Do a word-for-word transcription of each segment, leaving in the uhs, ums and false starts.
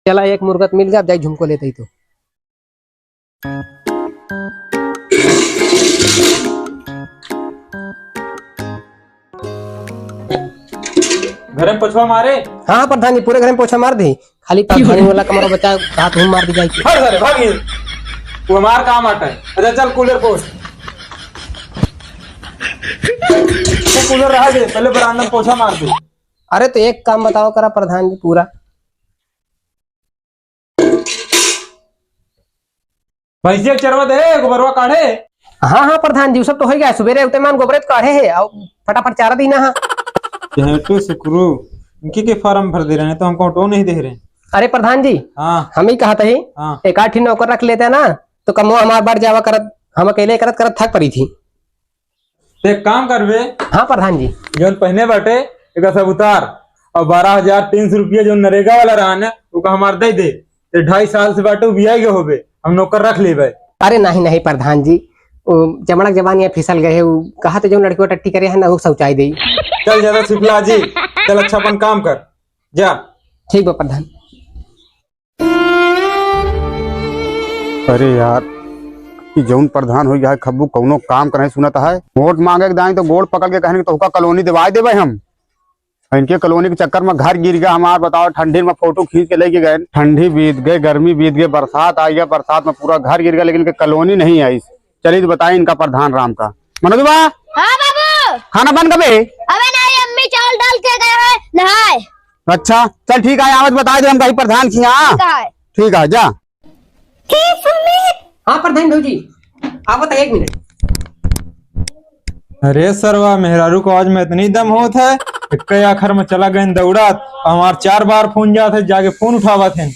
चला, एक मुर्गा त मिल गा, अब जाई झुमको लेत ही तो। घरे में पोछवा मारे? हाँ, हाँ, प्रधान जी, पूरे घरे में पोछा मार दी। खाली प्रधान जी वाला कमरा बचा, हाथ हुम मार दी जाए के। हट सारे, भाग नहीं। वो हमार काम आता है। अच्छा, चल, कूलर पोछ। वो कूलर रहा दे, पहले बरामदा में पोछा मार दे। अरे, तो एक काम बताओ करा प्रधान जी पूरा। भैंसिया के चरवा दे, गोबरवा काढ़े। हाँ, हाँ, प्रधान जी, उ सब तो होइ गया। सुबेरे उते मान गोबरे तो काढ़े है, अउ फटाफट चारा दीना है। चहेटो सुकरू, इनके के फार्म भर दे रहे हैं, तो हमको ऑटो नहीं दे रहे। अरे प्रधान जी, हाँ। हम ही कहत ही, हाँ। एक आध ठिन नौकर रख लेते ना, तो कमवा हमार बढ़ जावा करत, हम अकेले करत करत थक परी थी। ते एक काम करबे। हाँ प्रधान जी। जौन पहने बाटे, एका सब उतार। अउ बारह हजार तीन सौ रुपया जौन नरेगा वाला रहा न, ओका हमार दे दे। ते ढाई साल से बाटे, उ बियाई के होबे, हम नौकर रख लेबे। अरे नहीं, नहीं प्रधान जी, वो चमड़क जबान यहाँ फिसल गए है, वो कहा तो जौन लड़कियों टट्टी करे है ना, वो शौचाई दे। चल ज्यादा छिपला जी, चल अच्छा अपन काम कर, जा। ठीक बा प्रधान। अरे यार, ई जौन प्रधान होइ गया है, खब्बू कौनो काम क नहीं सुनत है। वोट मांगे के दाई तो गोड़ पकड़ के कहन कि तोहका कॉलोनी देवाई देबे हम। इनके कॉलोनी के चक्कर में घर गिर गया हमार, बताओ, ठंडी में फोटो खींच के लेके गए, ठंडी बीत गए, गर्मी बीत गए, बरसात आ गया, बरसात में पूरा घर गिर गया, लेकिन इनके कॉलोनी नहीं आई। चलिए तो बताइए इनका प्रधान राम का। मनोज बा, हाँ बाबू। खाना बन गबे? अबे नहीं, अम्मी चावल डाल के गए हैं नहाए। अच्छा, चल ठीक है, आवत बताइ दे हम कहीं प्रधान की यहाँ। ठीक है। ठीक है, जा। हाँ प्रधान भौजी, आवत है, एक मिनट। अरे सरवा, मेहरारू को आज में इतनी दम होत है, इक्के आखर में चला गए दौड़त, हमार चार बार फोन जात है, जाके फोन उठावत है।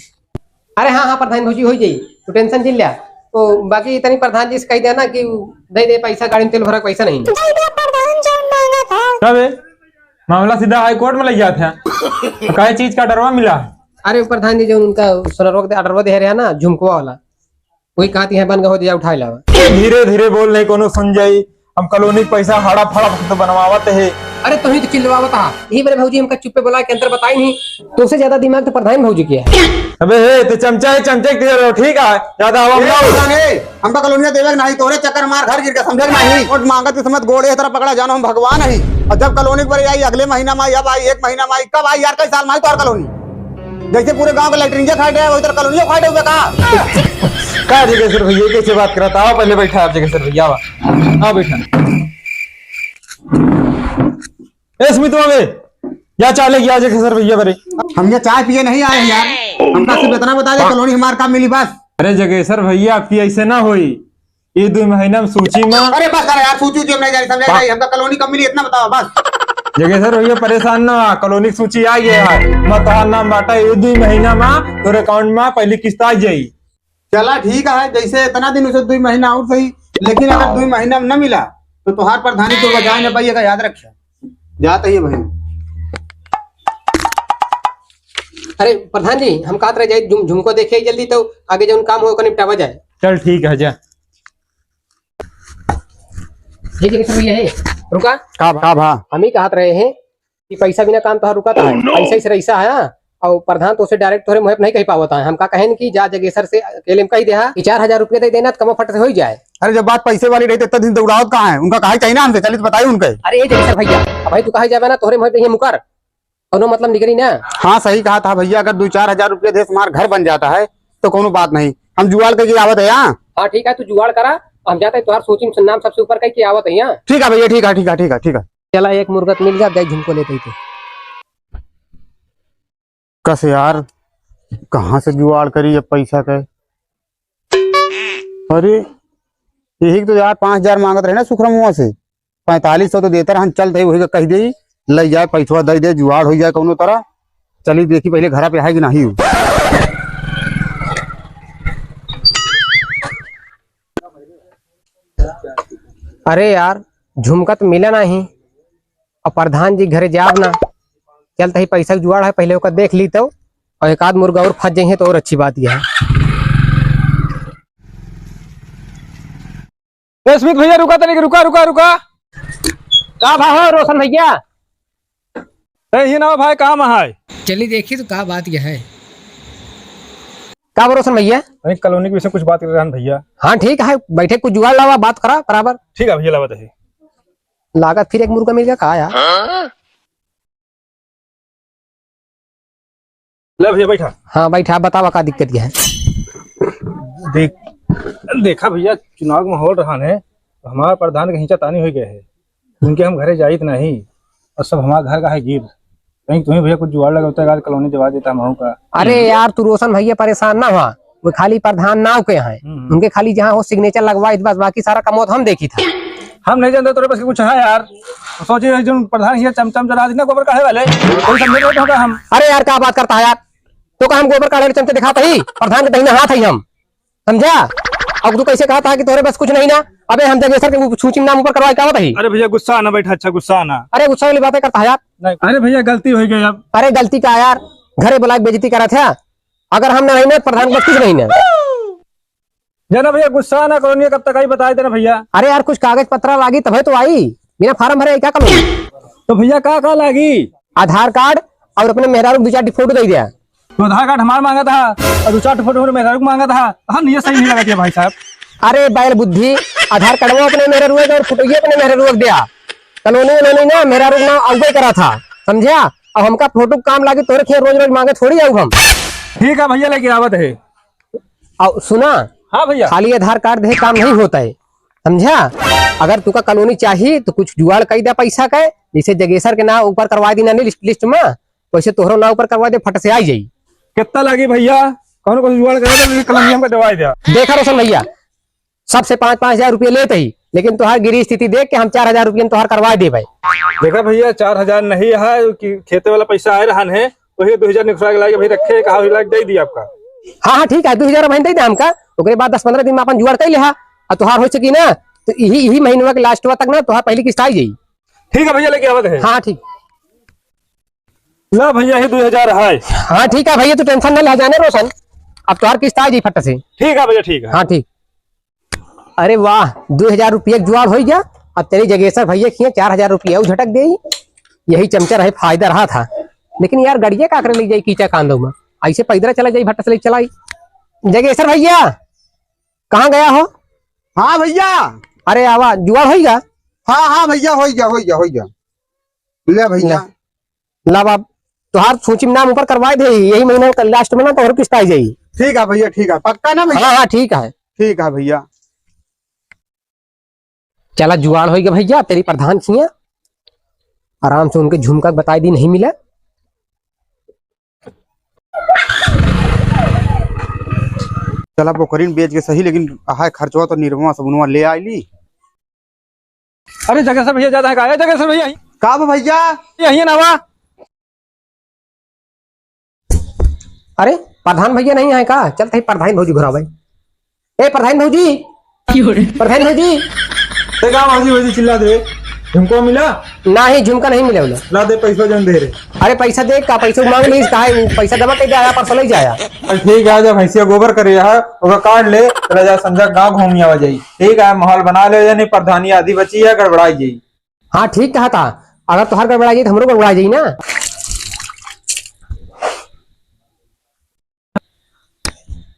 अरे हाँ, हाँ, प्रधान भौजी, होइ जाई, तू tension जिन ल्या। तो बाकी इतनी प्रधान जी से कहि देना कि उ दे दे पैसा, गाड़ी में तेल भरा के पैसा नहीं। दे दे प्रधान, जौन मांगत है। का बे? मामला सीधा हाई कोर्ट में लइ जात है। काहे चीज का order मिला? अरे प्रधान जी, जौन उनका सोनरवा के order दे रहा ना, झुमकवा वाला, वही कहत है बन गए हो, जा उठाए लावा। धीरे धीरे बोल, नहीं कोनो सुन जाई। हम कॉलोनी के पैसा हड़ा फड़ा तो बनवावत है। अरे तोही तो चिल्लावत हा। यही बरे भौजी हमका चुप्पे बोला के अंतर बताई नहीं। तोसे ज्यादा दिमाग तो प्रधान भौजी के है। अबे हे, तू चमचा है, चमचे के रहो, ठीक है? ज्यादा हवा ए, में ना हो। प्रधान, ए, हमका कॉलोनिया देवे के नाही, तोरे चक्कर मार घर गिर के, समझे के नाही? वोट मांगत के समय गोड़े तरह पकड़ा जानो, हम भगवान ही। और जब कॉलोनी पर आई, अगले महीना में आई, अब आई, एक महीना में आई, कब आई यार, कई साल में आई तोहर कॉलोनी? जैसे पूरे गांव के लैट्रिन खाए, वही तरह कॉलोनिया खाए हुए का? का जगेसर भैया, कैसे बात करत? आवा पहले बैठा आप जगेसर भैया, आवा। आवा बैठा। ए स्मित बाबे, या चाय लेके आ जगेसर भैया बरे। हम ये चाय पिए नहीं आए हैं यार, हमका सिर्फ इतना बता दे, कॉलोनी हमार कब मिली बस। अरे जगेसर भैया, आपकी ऐसे ना होई। ये दुइ महीना में सूची में। अरे बस कर यार, सूची उची हम नहीं जानी, समझे नहीं, हमका कॉलोनी कब मिली इतना बताओ बस। जगेसर भैया परेशान ना हुआ, कॉलोनी की सूची आ गया है। मैं तोहार नाम बाटा, ये दुइ महीना में तोरे account में पहली किस्त आ जाई। चला ठीक है, जैसे इतना दिन उसे दुइ महीना और सही, लेकिन अगर दुइ महीना में न मिला तो तोहार प्रधानी तो बजाए न पाइएगा, याद रखिए। जात ही है भाई। अरे प्रधान जी, हम कहत रहे जाए झुम-, झुमको देखे जल्दी, तो आगे जौन काम हो ओकर निपटावा जाए। चल ठीक है, जा। ये देखिए सब ये है, रुका। का भा, का भा? हम ही कहत रहे हैं कि पैसा बिना काम तोहार रुका था। Oh, no! पैसा इस रईसा है, हाँ? और प्रधान तो उसे direct तोहरे मुँह पे नहीं कही पावत है। हम का कहेन कि जा जगेसर से अकेले में कही दे, हाँ, कि चार हजार रुपये दे देना तो कमो फट से हो ही जाए। अरे जब बात पैसे वाली रही तो इतना दिन दौड़ावत कहाँ है? उनका कहा चाहिए ना हमसे, चलिए तो बताइए उनके। अरे ये जगेसर भैया, अब भाई तू कहा जाबे ना, तोहरे मुँह पे ये मुकर। कौनो मतलब निकली ना। हाँ, सही कहा था भैया, अगर दो चार हजार रुपये दे से हमारा घर बन जाता है, तो कौनो बात नहीं, हम जुगाड़ करके आवत है यहाँ। हाँ, ठीक है, तू जुगाड़ करा, हम जाते हैं, तुम्हार सूची में नाम सबसे ऊपर करके आवत है यहाँ। ठीक है भैया, ठीक है, ठीक है, ठीक है, ठीक है। चला, एक मुर्गा तो मिल गया, अब जाई झुमको लेते ही तो। कस यार, कहाँ से जुगाड़ करी अब पैसा के? अरे, यही तो यार पाँच हजार मांगत रहे ना सुखरमुआ से, पैंतालीस सौ तो देता रहन, चल दे वही का कह दे, ले जाए पैसवा दे दे, जुगाड़ हो जाए कौनो तरह। चली देखी पहले घर पे है कि नहीं। अरे यार, झुमका तो मिला नहीं, और प्रधान जी घरे जाब ना, चल तही पैसा के जुगाड़ है, पहले ओका देख ली तो, और एक आध मुर्गा और फंस जाइए तो और अच्छी बात यह है। ए, स्मित भैया, रुका तनिक, रुका, रुका, रुका। का भा हो, रोशन भैया? ए, ही ना भाई, काम है। चली देखी तो का बात यह है। का बा रोशन भैया? अरे, कॉलोनी के विषय कुछ बात करे रहन भैया। हाँ, ठीक है, बैठे कुछ जुगाड़ लावा, बात करा बराबर। ठीक है भैया, लावत है। लागत फिर एक मुर्गा मिल गया का यार? ले भैया, बैठा। हाँ, बैठा, बतावा का दिक्कत है? देख, देखा भैया, चुनाव के माहौल रहन है, तो हमार प्रधान के हिंचा तानी होइ गए है। उनके हम घरे जाइत नहीं, और सब हमार घर का है गिर। कहीं तुम्हें भैया कुछ जुगाड़ लगा होता है, आज कॉलोनी दिवा देता हम का। अरे यार, तू रोशन भैया परेशान ना हुआ, वो खाली प्रधान नाव के हैं, हम्म। उनके खाली जहाँ हो signature लगवाइत बस, बाकी सारा कमवा तो हम देखित है। हम नहीं जानते तोरे पास कुछ है यार, सोचे जो प्रधान हिया चमचम जला देना गोबर काढ़े वाले, कोई समझे नहीं होगा हम। अरे यार, का बात करता है यार, तो का हम गोबर काढ़े वाले चमचे दिखाता ही, प्रधान के दहिना हाथ है हम। समझा? अब तू कैसे कहत हा कि तोहरे बस कुछ नहीं ना? अबे हम जगेसर के ऊ छूछी नाम ऊपर करवाए का होत ही? अरे भैया गुस्सा ना बैठा, अच्छा गुस्सा ना। अरे गुस्सा वाली बातें करता है यार। नहीं। अरे भैया गलती होइ गई अब। अरे गलती का यार, घरे बुलाए के बेइज्जती करत है। अगर हम ना रही ना प्रधान बस कुछ नहीं ना। जाना भैया गुस्सा ना करो, नहीं कब तक आई बताए देना भैया। अरे यार कुछ कागज पत्रा लागी तबे तो आई, बिना form भरे आई का करो? तो भैया का का लागी? आधार कार्ड और अपने मेहरारू के दो चार ठो फोटो दे दिया। तो आधार कार्ड हमार मांगा था और दो चार ठो फोटो मेहरारू के मांगा था, हम ये सही नहीं लगा दिया भाई साहब। अरे बैल बुद्धि, आधार कार्डवा अपने मेहरारू के और फोटो ये अपने मेहरारू के दिया। कॉलोनी वोलोनी ना मेहरारू ना अउबे करा था, समझा? अब हमका फोटो काम लागी तोरे खेत रोज रोज मांगे थोड़ी आऊ हम। ठीक है भैया, लेके आवत है। और सुना, हाँ भैया। खाली आधार कार्ड दे काम नहीं होता है, समझा? अगर तुका कॉलोनी चाहिए तो कुछ जुगाड़ कई दे पैसा का, जैसे जगेसर के नाम ऊपर करवा दी ना लिस्ट, लिस्ट में, वैसे तोहरो नाम ऊपर करवा दे, फट से आ जाई। कितना लागी भैया? कौन कौन जुगाड़ करे तो कॉलोनी हमका दिवाई दे। देखा रोशन भैया, सबसे पाँच पाँच हजार रुपये लेते ही, लेकिन तोहार गिरी स्थिति देख के हम चार हजार रुपये में तोहार करवा देबे। देखा भैया, चार हजार नहीं है कि खेते वाला पैसा आए रहन है, वही दो हजार निकलवा के लाके भाई रखे, कहा लाके दे दी आपका। हाँ, हाँ, ठीक है, दो हजार भाई दे दे हमका, ओकरे बाद दस पन्द्रह दिन में अपन जुगाड़ कर लिहा, और तोहार हो सकी ना, तो यही, यही महीनवा के लास्टवा तक ना तोहार पहली किस्त आ जाई। ठीक है भैया, लेके आवत है। हाँ, ठीक। ला भैया, ये दो हजार है। हाँ, ठीक है भैया, तू tension ना ले, जाने रोशन, अब तोहार किस्त आ जाई फट से। ठीक है भैया, ठीक है। हाँ, ठीक। अरे वाह, दो हजार रुपया के जुगाड़ होइ गया। अब तेरी जगेसर भैया किए चार हजार रुपया ऊ झटक देई। यही चमचा रहे, फायदा रहा था। लेकिन यार, गड़िया का करे ले जाई कीचा कांदो में? ऐसे पैदल चला जाई, भट्टा से ले चलाई। जगेसर भैया, कहाँ गया हो? हाँ भैया। अरे आवा, जुगाड़ होइ गया? हाँ, हाँ भैया, होइ गया, होइ गया, होइ गया। ले भैया। ला बाप, तोहार सूची में नाम ऊपर करवाए दे, यही महीना के लास्ट में ना तोहर किस्त आ जाई। ठीक है भैया, ठीक है, पक्का ना भैया? हाँ, हाँ, ठीक है। ठीक है भैया। चला जुगाड़ होइगा भैया, तेरी प्रधान खिया आराम से उनके झुमका बताए दी नहीं मिला। चला बोकरीन बेच के सही, लेकिन हाय खर्चवा तो निरमवा सबुनवा ले आइली। अरे जगेसर भैया जाता है का? ए जगेसर भैया, का बा भैया? यही है ना वा? अरे प्रधान भैया नहीं आए का? चल तही प्रधान भौजी घुरावे। ए प्रधान भौजी, प्रधान भौजी। ते का भौजी भौजी चिल्ला दे? झुमको मिला? नाही, झुमका नहीं मिले बोले। ला दे पैसा जौन दे रहे। अरे पैसा दे का? पैसा मांग लीस का है? पैसा जमा कर दे, आया परसों ले जाया। अरे ठीक है, जब भैंसिया गोबर करे है, ओका काट ले, चला जा संझा गाँव घूमी आवा जाई। ठीक है, माहौल बना ले, नहीं प्रधानी आधी बची है, गड़बड़ा जाई। हाँ, ठीक कहा था, अगर तोहार गड़बड़ा जाई तो हमरो गड़बड़ा जाई ना।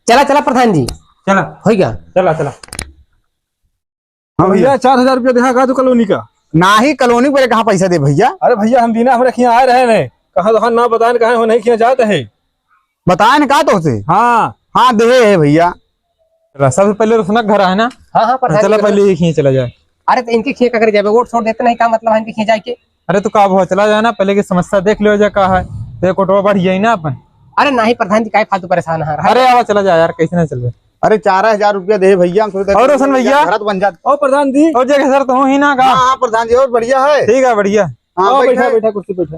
चला, चला प्रधान जी। चला। होइ गया। चला, चला। हाँ भैया, चार हजार रुपया देहा का तू कॉलोनी का? नाही, कॉलोनी पर कहाँ पैसा दे भैया? अरे भैया, हम दीना, हमरा खिया आए रहे ने, कहाँ तोहार ना बताएन, कहाँ हो नहीं खिया जात है। बताएन का तोहसे? हाँ। हाँ, देहे है भैया। चला, सबसे पहले रोशना का घर है ना? हाँ, हाँ, प्रधान चला, जी, पहले ये खींच चला जाए। अरे, तो इनके खींच अगर जाबे, वोट छोड़ देते नहीं, का मतलब है इनके खींच जाए के? अरे, तो का हुआ, चला जाए ना, पहले की समस्या देख लियो जा का है, तो एक वोटवा बढ़ जाई ना अपन। अरे, नाही प्रधान जी, काहे फालतू परेशान है? अरे, आवा, चला जाए यार, कैसे ना चलबे? अरे, चार हजार रुपया दे भैया, हम सोचते और रोशन भैया? घर बन जात। और प्रधान जी? और जगह सर, तो ही ना का? हाँ, हाँ, प्रधान जी, और बढ़िया है? ठीक है, बढ़िया। हाँ, आओ, बैठा, बैठा। बैठा, कुर्सी बैठा।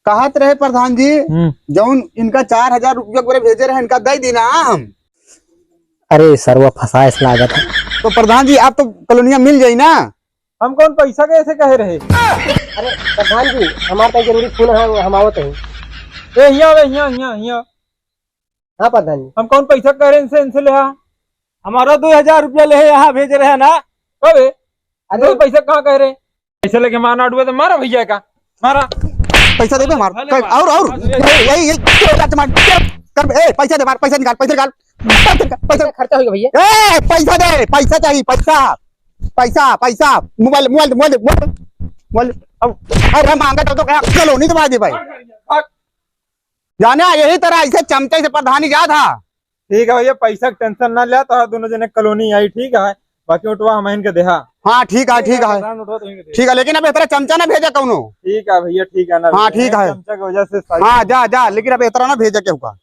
कहत रहे प्रधान जी, हम्म। जौन इनका चार हजार रुपया गोरे भेजे रहे, इनका दे देना हम। अरे सरवा फंसाए से लागत है। तो प्रधान जी, आप तो कॉलोनिया मिल जाई ना? हम कौन पैसा के ऐसे कहे रहे? अरे प्रधान जी, हमार कहीं जरूरी फोन है, हम आवत हैं। ए, हियाँ आवे, हियाँ, हियाँ, हियाँ। हाँ प्रधान जी। हम कौन पैसा कहे रहे इनसे, इनसे ले आ? हमारा दो हजार रुपया ले है, यहाँ भेज रहे हैं ना। कबे? अरे दो पैसा कहाँ कह रहे? पैसा लेके मारना उठबे तो मारा भैया का, मारा। पैसा देबे हमार। हाँ, ले कर, मार। और, और। मार, ले। ए, ए, ए, कर, कर, कर, ए, पैसा दे हमार, पैसा निकाल, पैसा निकाल। पैसा निकाल, पैसा। खर्चा होइगा भैया। ए, पैसा दे, पैसा चाहिए, पैसा। पैसा, पैसा। मोबाइल, मोबाइल, मोबाइल, मोबाइल, मोबाइल। अब, अरे मांगा तो, तो क्या कॉलोनी तो बाजी भाई। जाने यही तरह ऐसे चमचे से प्रधानी जा था। ठीक है भैया, पैसा के tension ना ले, तो दोनों जने कॉलोनी आई, ठीक है, बाकी उठवा हम इनके देहा। हाँ, ठीक है, ठीक है। प्रधान उठवा तो इनके देहा। ठीक है, लेकिन अब इतना चमचा ना भेजा कौनो। ठीक है भैया, ठीक है ना हाँ, भैया, ठीक है। चमचा की वजह से सारी हाँ, जा, जा, लेकिन अब इतना ना भेजा केहू का।